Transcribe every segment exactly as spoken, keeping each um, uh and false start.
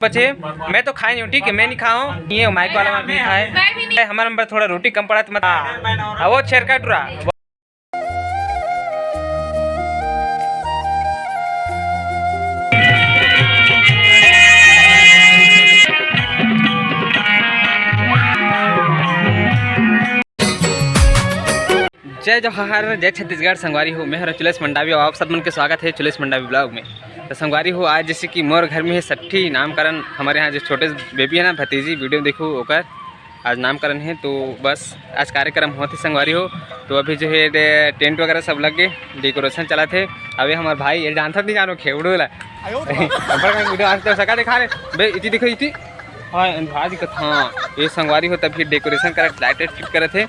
बचे, मैं तो खाए नहीं हूँ, ठीक है, मैं नहीं खाऊँ। ये माइक वाला भी खाए। मैं भी नहीं। हमारे नंबर थोड़ा रोटी कम पड़ा तो मत। हाँ, वो छेरका टुरा। जय जोहार, जय छत्तीसगढ़। संगवारी हो, मैं हर अखिलेश मंडावी और आप सब मन के स्वागत है अखिलेश मंडावी ब्लॉग में। तो संगवारी हो, आज जैसे कि मोर घर में है सट्ठी नामकरण, हमारे यहाँ जो छोटे बेबी है ना, भतीजी, वीडियो देखो ओकर, आज नामकरण है। तो बस आज कार्यक्रम होत है संगवारी हो। तो अभी जो है डे-, टेंट वगैरह सब लग गए, डेकोरेशन चलत है। अबे हमार भाई ये जानता नहीं जानो खेवड़ू ला। ऊपर का वीडियो आज तो सका दिखा रहे बे, इति देखो इति। हाँ, भाई दिखत, हाँ, ये संगवारी हो तभी डेकोरेशन करा, लाइट वाइट फिट करत है।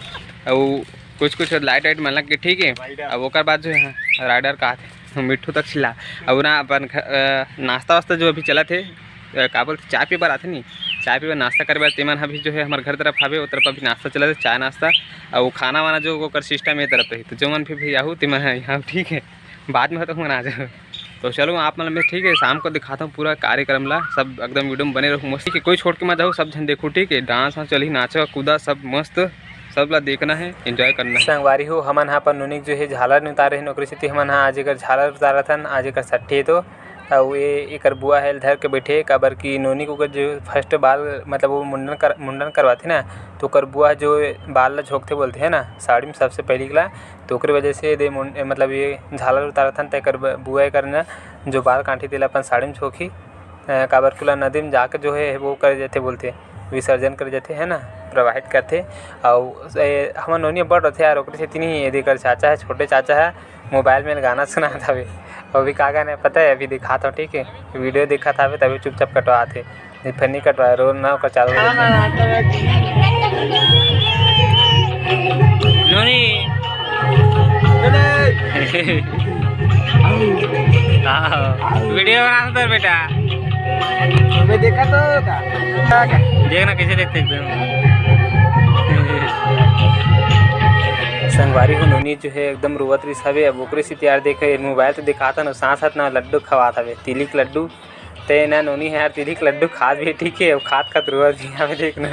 और कुछ कुछ लाइट वाइट मन लग के, ठीक है। अब ओकर बाद जो है राइडर का आथे, मिट्ठू तक छिला। अब ना अपन घ-, अ, नाश्ता वास्ता जो अभी चलत है, अ, का बोलते, चाय पी बर आथे नहीं, चाय पी बर नाश्ता करे बर तेमन अभी जो है हमारे घर तरफ आवे, वो तरफ अभी नाश्ता चलत है, चाय नाश्ता। और वो खाना वाना जो ओकर सिस्टम ये तरफ रही, तो जो मन भी, भी आहू तेमन है यहाँ, ठीक है, बाद में हो तो मन आ जाओ। तो चलो आप मन में, ठीक है, शाम को दिखाता हूँ पूरा कार्यक्रम ला, सब एकदम वीडियो में बने रहो मस्त, ठीक है, कोई छोड़ के मत जाओ, सब झन देखो, ठीक है, डांस वांस चलही, नाचा कूदा सब मस्त, सब ला देखना है, एंजॉय करना है। संगवारी हो, हमन ह अपन नोनी के जो है झालर नहीं उतारे हन, ओकरे सेती हमन ह आज एकर झालर उतारत हन। आज एकर सट्ठी है तो, अउ ये एकर बुआ है धर के बैठे, काबर कि नोनी के ओकर जो फर्स्ट बाल, मतलब वो मुंडन कर, मुंडन करवाथे ना, तो ओकर बुआ जो बाल ला झोंकथे बोलथे है ना, साड़ी में सबसे पहली के ला, तो ओकरे वजह से दे मुंड-, मतलब ये झालर उतारत हन, तेकर ब-, बुआ एकर न जो बाल कांटी तेला अपन साड़ी में झोंकही। अ, काबर कि ओला नदी में जाके जो है वो करे जाथे बोलथे, विसर्जन करे जाथे, है ना, प्रवाहित करथे। अउ ए, हमर नोनी बड़ रथे यार, ओकरे सेती नहीं, ये देकर चाचा है, छोटे चाचा है, मोबाइल में गाना सुनात हवे। अभी का गाना है पता है, अभी दिखात हूँ, ठीक है, वीडियो दिखात हवे तभी चुपचाप कटवात है, नहीं फिर नहीं कटवाए, रोल ना ओकर चालू हो जाथे। नोनी। हाँ, वीडियो बना तो बेटा। मैं देखा तो था। देख ना कैसे देखते एकदम। संगवारी हो, नोनी जो है एकदम रोवत रहिस हवे। अब ओकरे सेती यार देख, मोबाइल तो दिखात हन, साथ साथ ना लड्डू खवात हवे, तिली के लड्डू। ते ना नोनी है यार, तिली के लड्डू खात भी ठीक है, अब खात खात रोवत भी हवे, देख ना।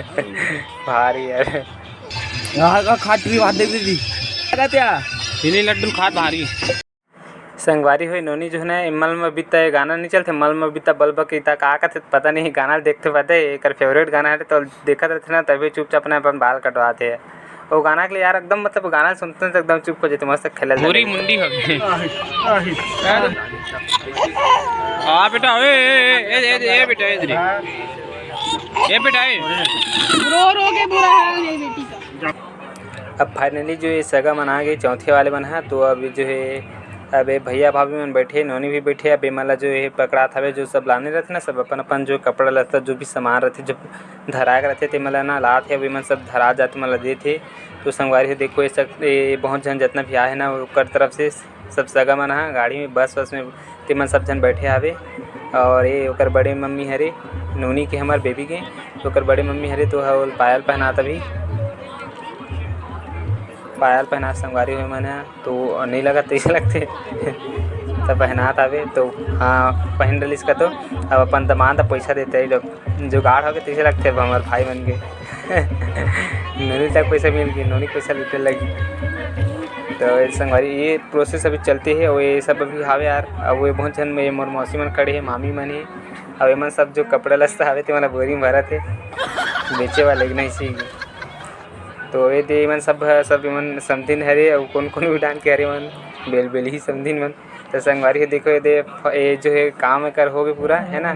भारी यार। यहाँ का खाट भी बात दे दीदी। क्या कहते हैं? तिली लड्डू खात भारी। संगवारी हो, नोनी जो है ना, ए मल म बित्ता ये गाना नहीं चलथे, मल म बित्ता बल बकैता का कथे, पता नहीं, गाना देखते पता है, एकर फेवरेट गाना है, तो देखत रहथे ना, तभी चुपचाप अपने अपन बाल कटवाथे है। वो गाना के लिए यार एकदम, मतलब, गाना सुनते हैं तो एकदम चुप हो जाते, मस्त खेला भूरी जाते। मुंडी हो गई। आ बेटा, ए, ए, ए, ए, ए, ए बेटा, ए, ए बेटा, ए। रो रो के बुरा हाल है बेटी का। अब फाइनली जो ये सगा मन आ गए, चौथे वाले मन हा, तो अब जो है, अब ये भैया भाभी मन बैठे, नोनी भी बैठे। अब ये मन ला जो है पकड़ात हवे, जो सब लाने रहथे ना, सब अपन अपन जो कपड़ा लत्ता, जो भी सामान रहथे, जो धराए के रहथे, ते मन ला ना लात हे। अब ये मन सब धरा जात मन ला देत हे। तो संगवारी हो, देखो, ये सब, ये बहुत झन जितना भी आए हे ना, ओकर तरफ से सब सगा मन हा गाड़ी में, बस वस में, ते मन सब झन बैठे हावे। और ये ओकर बड़े मम्मी हरे, नोनी के, हमर बेबी के, तो ओकर बड़े मम्मी हरे, तो ह पायल पहनात अभी, पायल पहनात संगवारी हो मन ह, तो नहीं लगत तैसे लगथे। तो पहनात आवे तो हाँ, पहन डलिस का तो अब अपन दमांद पैसा देते ही लोग, जुगाड़ हो गए तैसे लगथे अब हमर भाई मन के। नोनी तक पैसा मिल गए, नोनी पैसा लूटे लगी। तो ये संगवारी, ये प्रोसेस अभी चलते है और ये सब अभी हावे यार। अब वो बहुत झन में मोर मौसी मन खड़े है, मामी मन है, अब एमन सब जो कपड़ा लत्ता हावे ते मन बोरी में भरत है, बेचे वाले कि नहीं सी। तो ये दे एमन सब, सब एमन समधिन हरे, अउ कौन कौन उड़ान के हरे मन, बेल बेल ही समधिन मन। तो संगवारी हो, देखो ये दे, ये जो है काम एकर हो गए पूरा, है ना,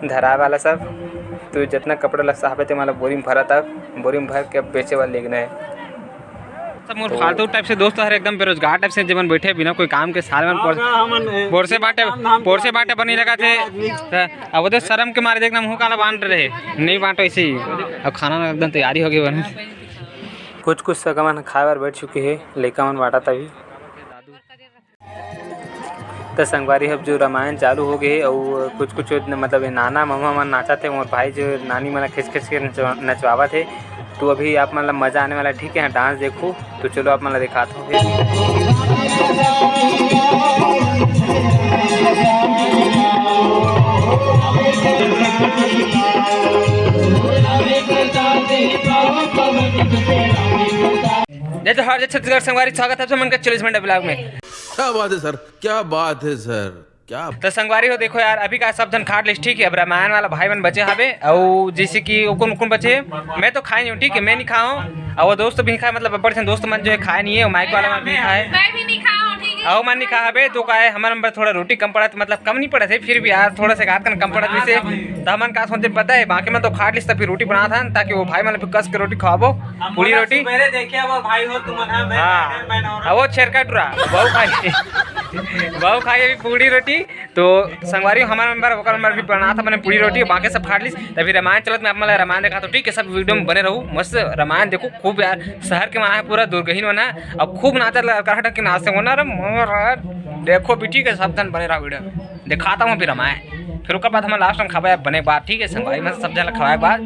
धराए वाला सब। तो जितना कपड़ा लत्ता हावे ते मन ला बोरी में भरत, अब बोरी में भर के अब बेचे वाला लेगना है। सब मोर तो फालतू टाइप से दोस्त हर एकदम बेरोजगार टाइप से, जेमन बैठे बिना कोई काम के साल मन हाँ, पोर-, हाँ, हमन, ए, पोरसे बाटे, काम धाम पोरसे के बाटे बनी लगा थे। आदमी। त अब ओदे शर्म के मारे देखना मुंह काला बांट रहे, नहीं बांटो ऐसे ही। अब खाना ना एकदम तैयारी हो गई बने। कुछ कुछ सगा मन खाए बर बैठ चुके हैं, लइका मन बांटा तभी। त संगवारी, अब जो रामायण चालू हो गए हे, अउ कुछ कुछ न-, मतलब ये नाना ममा मन नाचत हे, मोर भाई जो नानी मन ला खींच खींच के नचवा-, नचवावत हे। तो अभी आप मन ला मजा आने वाला है, ठीक है, डांस देखो। तो चलो आप मन ला दिखाता हूँ फिर। जय जोहार, जय छत्तीसगढ़ संगवारी, स्वागत है आप सब मन के चौबीस घंटा ब्लॉग में। क्या बात है सर, क्या बात है सर, क्या तो संगवारी हो, देखो यार, अभी का सब झन खाट लिस, ठीक है। अब रामायण वाला भाई मन बचे हवे, अउ जैसे कि उकुन उकुन बचे, मैं तो खाए नहीं हूँ, ठीक है, मैं नहीं खाऊँ, और वो दोस्त भी नहीं खाए, मतलब अब्बड़ झन दोस्त मन जो है खाए नहीं है, माइक वाला मन भी नहीं खाए। मैं भी नहीं खाऊँ, ठीक है। अउ मन नहीं खा हवे तो का है, हमर नंबर थोड़ा रोटी कम पड़त, मतलब कम नहीं पड़त है, फिर भी यार थोड़ा से हाथ कन कम पड़त वैसे। तो हमन का सोचे पता है, बाकी मन तो खाट लिस, त फिर रोटी बनात हन, ताकि वो भाई मन ला फिर कस के रोटी खवाबो, हम पूरी बोला रोटी। सुबेरे देखे वो भाई हो तुमन, हाँ, मैं, हाँ। मैं, मैं और अब वो छेरका टुरा, बहु खाई, बहु खाई अभी पूरी रोटी। तो संगवारी, हमारा नंबर, ओकर नंबर भी बनात हन, बने पूरी रोटी, बाकी सब खाट लिस। त अभी रामायण चलत, मैं आप मन ला रामायण देखात हूँ, ठीक है, सब वीडियो में बने रहू, मस्त रामायण देखो, खूब यार, शहर के मन हे पूरा दुर्गहीन मन हे, अब खूब नाचत लड़का हटक के नाचते हो ना, अरे मोर, देखो भी ठीक है, सब झन बने रहो वीडियो में। देखात हूँ अभी रामायण, फिर ओकर बाद हम लास्ट में खाबे बने के बाद, ठीक है, संगवारी मन सब झन ला खवाए के बाद।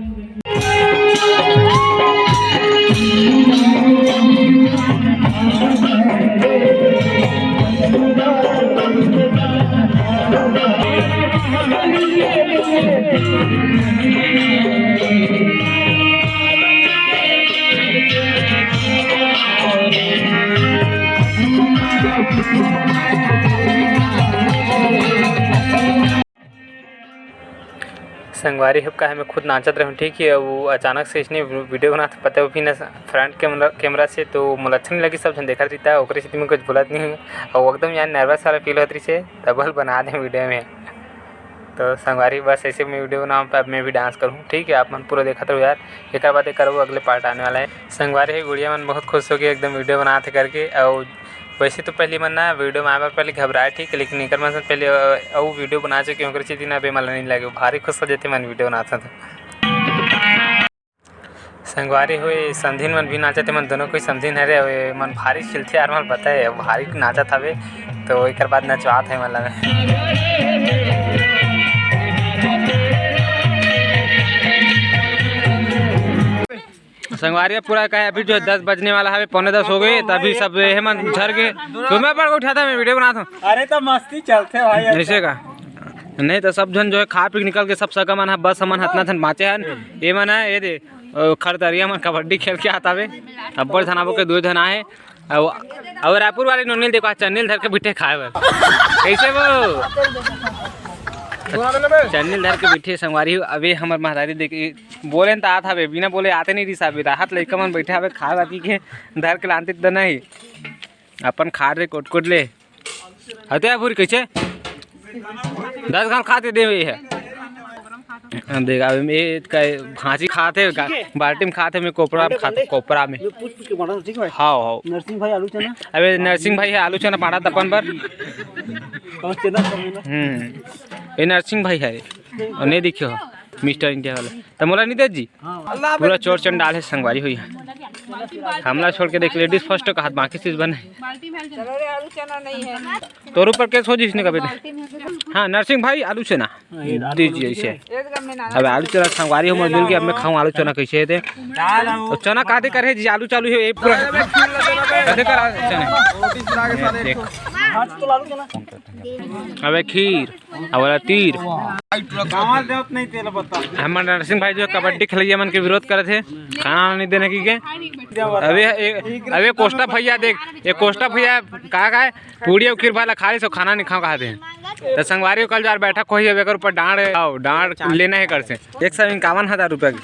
संगवारी हो, काहे मैं खुद नाचत रहूँ, ठीक है। वो अचानक से इसने वीडियो बनात, पता भी ना फ्रंट कैमरा, कैमरा से, तो मोला अच्छा नहीं लगी, सब झन देखत रहिता, ओकरे सेती मैं कुछ बोलत नहीं हूँ। और वो एकदम यार नर्वस वाला फील होत रहिसे, तब बना दे वीडियो में। तो संगवारी, बस ऐसे मैं वीडियो बनाऊँ, अब मैं भी डांस करूँ, ठीक है। आप मन पूरा देखत रहो यार, एक बाद एक करबो, अगले पार्ट आने वाला है। संगवारी हो, गुड़िया मन बहुत खुश हो गए एकदम वीडियो बनाते करके। और वैसे तो पहले मन ना वीडियो में आए बर पहले घबराए, ठीक है, लेकिन एकर मन से पहले, अ, अउ वीडियो बना चुके हों, ओकर चीज ना बेमन नहीं लगे, भारी खुश हो जाते मन वीडियो बनाते तो। संगवारी हो, समधिन मन भी नाचत हे, मन दोनों कोई समधिन हरे, अउ मन भारी खिलथे यार, मन पता है, भारी नाचत हवे, तो एकर बाद नचवात है मन लगे। संगवारी हो, पूरा कहे अभी जो है दस बजने वाला हवे, पौने दस हो गए, तभी सब ये मन झर के। तो मैं पर उठाता, मैं वीडियो बनाता हूँ। अरे तो मस्ती चलते भाई, ऐसे का नहीं तो सब झन जो है खा पी के निकल के सब सगा मन ह, बस हमन हतना झन बाँचे हन। ये मन है, ये दे, अ, खरदरिया मन कबड्डी खेल के आत हवे, अब्बड़ झन आबो के दो झन आए। अउ, अउ रायपुर वाले नोनी ल देखो, चन्नी ल धर के बिठे खाए बर। कैसे वो? चन्नी ल धर के बिठे संगवारी हो। अबे हमर महतारी देख, बोले न त आत हवे, बिना बोले आते नहीं रिस। अबे राहत लइका मन बैठे हवे खाए बर, के धर के लानते त नहीं, अपन खा रे कोट कोट ले। हते पूरी कैसे? दस घाल खाते देवे है। हाँ, देख, अब ये का भाजी खाते, बाल्टी में खाते, में कोपरा में खाते, कोपरा में। ये पूछ पूछ के बांटा, ठीक है भाई? हाँ, हाँ। नरसिंह भाई आलू चना। अबे नरसिंह भाई है, आलू चना बांटा अपन बर। कौन चना कम है ना? हम्म, ये नरसिंह भाई है, और नहीं दिखे हो, मिस्टर इंडिया वाला। तो मोला नहीं दे जी। हाँ। पूरा चोर चंडाल है संगवारी होई है। हमला छोड़ के देख, लेडीज फर्स्ट कहात, बाकी चीज बने। चलो रे, आलू चना नहीं है। तोर ऊपर केस हो जिसने कभी। हाँ, नरसिंह भाई, आलू चना दीजिए इसे। अब आलू चना संगवारी हो, मैं मिल के अब मैं खाऊं आलू चना कैसे है ते। तो चना कादे करे जी, आलू चालू है ये पूरा। कैसे करा चना? देख। अबे खीर, अब वाला तीर। हमर नरसिंह भाई जो कबड्डी खेलैया मन के विरोध करत हे, खाना नहीं देने की के। अबे ए-, अबे कोष्टा भैया देख, ये कोष्टा भैया का का है? पूड़ी अउ खीर भाला खा ले, सो खाना नहीं खाओ कहते हैं। तो संगवारी हो, कल जो यार बैठक होही, अब एकर ऊपर डांड, आओ, डांड लेना है कर से एक सौ इक्यावन हजार रुपया की।